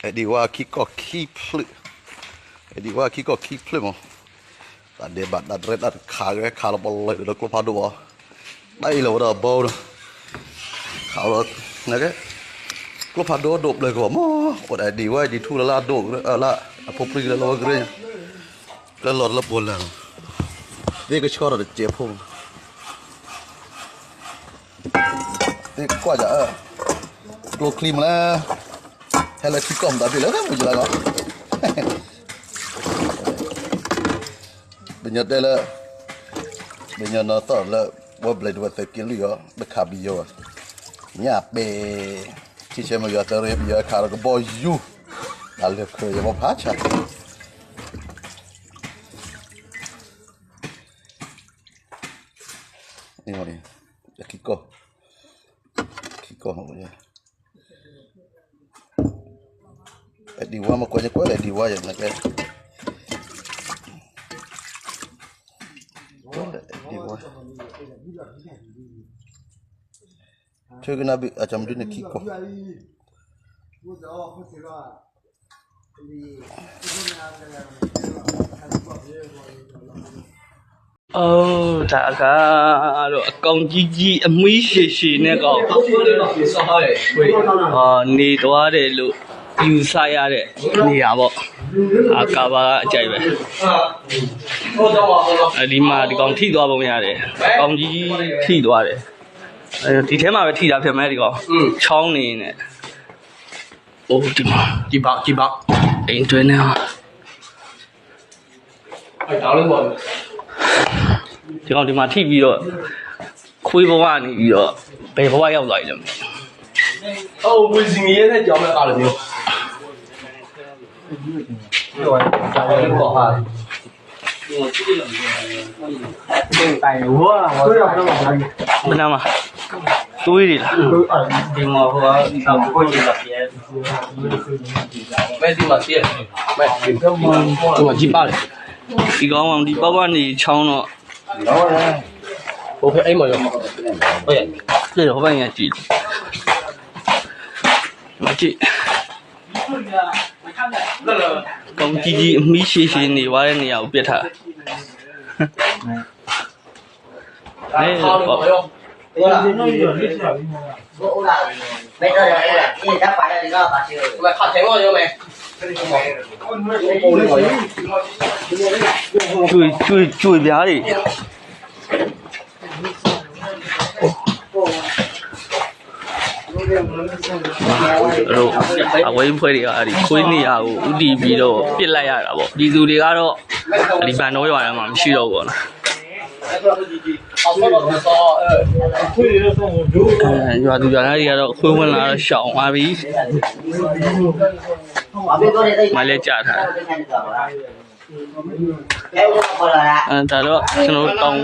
အဲၣ်ဒံးဝါခံကီၢ်ခံဖျၢၣ်, အဲၣ်ဒံးဝါခံကီၢ်ခံဖျၢၣ်မး, တၢ်ဒဲးဘးတၢ်ရဲၣ်တၢ်တခးက့ၤခးလီၤပလီၢ်ဒီးကျိဖးဒိၣ်ဘၣ်, တၢ်အံၤလီၤဝဲဒၣ်ဘီဒီး, ခးလီၤ, ကျိဖးဒိၣ်ဒိၣ်ဘျဲၣ်ကီးမး, အိၣ်ဒီးအဲၣ်ဒံးဝါဒံးထူလၢလၢအဒိၣ်လၢ အဖိပြံလၢလီၤဝဲကရၢ, လၢလီၤလၢပှဲၤလၢ်လီၤ, သ့ၣ်ကဆှီထီၣ်တစဲးဖိ သ့ၣ်ကွၢ်ယၤအၢ, ကျိချံမးလၢ, ဟဲလၢထံကီၢ်မတၤဘ့ၣ်လၢမုၢ်ယလါလီၤ, ပညီတဲလၢ, ပညီနီၢ်သီၣ်လၢ, ဝဲဘျဲးဒဝဲသဲးက့လွံၢ်အီၤ တခးပယီၤဘၣ်, ညၣ်ပဲာ်, ထံဆဲးမုၢ်ယီၤသရ့ပယီၤခးဒီးကဘီယူၤ, တၢ်လၢခရံာ်ယဘီဖးဆါ ခံကီၢ်, ခံကီၢ်, အဲၣ်ဒံးဝါမ့ၢ်ကွဲးညါကွဲးလၢအဲၣ်ဒံးဝါယၤနကဲ, ကွဲးလၢအဲၣ်ဒံးဝါ, ဆၢကနၣ်ဘၣ်အကမဒုန့ၣ်ခံကီၢ် အိၣ်တၢ်အကါဒီးအကောင်ကြီးကြီး အမှီရှည်ရှည်နဲ့ကောင်, နေသွားတယ်လို့ ယူဆရတဲ့နေရာပေါ့, အကါပါကအကြိုက်ပဲ, ဒီမှာဒီကောင်ထိသွားပုံရတယ်, ကောင်ကြီးကြီးထိသွားတယ်, ဒီထဲမှာပဲထိတာဖြစ်မယ်ဒီကောင်, ချောင်းနေနဲ့, အိုးဒီမှာ, ဒီပေါက်, ဒီပေါက်, အိမ်တွင်းထဲမှာ ဒီကောင်ဒီမှာထိပ်ပြီးတော့, ခွေးဘဝကနေပြီးတော့, ဘယ်ဘဝရောက်သွားပြီလဲမသိဘူး. အဝေဇင်ရဲ့နဲ့ကြောင်းမဲ့ပါလို့မျိုး. ဘယ်နားမှာ, သွေးတွေလား. ဒီမှာဟိုက, ဒီမှာကြည့်ပါလေ. ဒီကောင်က ဒီဘက်ကနေချောင်းတော့, ဟိုဘက်အိမ်မှာရော, ဟုတ်ရဲ့, ဟိုဘက်နေရာကြည့်, မကြည့်, ကောင်ကြီးကြီး အမှီရှည်ရှည်နေသွားတဲ့နေရာကို ပစ်ထား. အဲ, ကြွေကြွေကြွေပြားတွေ. အဝဲအဖွဲ့တွေက ဒီခွေးနေရာကို ဦးတည်ပြီးတော့ ပစ်လိုက်ရတာပေါ့. ပြည်သူတွေကတော့ ဒီဘန်တော်ရွာထဲမှာ မရှိတော့ဘူးပေါ့နော်. အဲ, ရွာသူရွာသားတွေကတော့ ခွေးဝင်လာတော့ ရှောင်သွားပြီ. မလဲကြတာ. အဲ, ဒါတော့ ကျွန်တော်တို့တောင်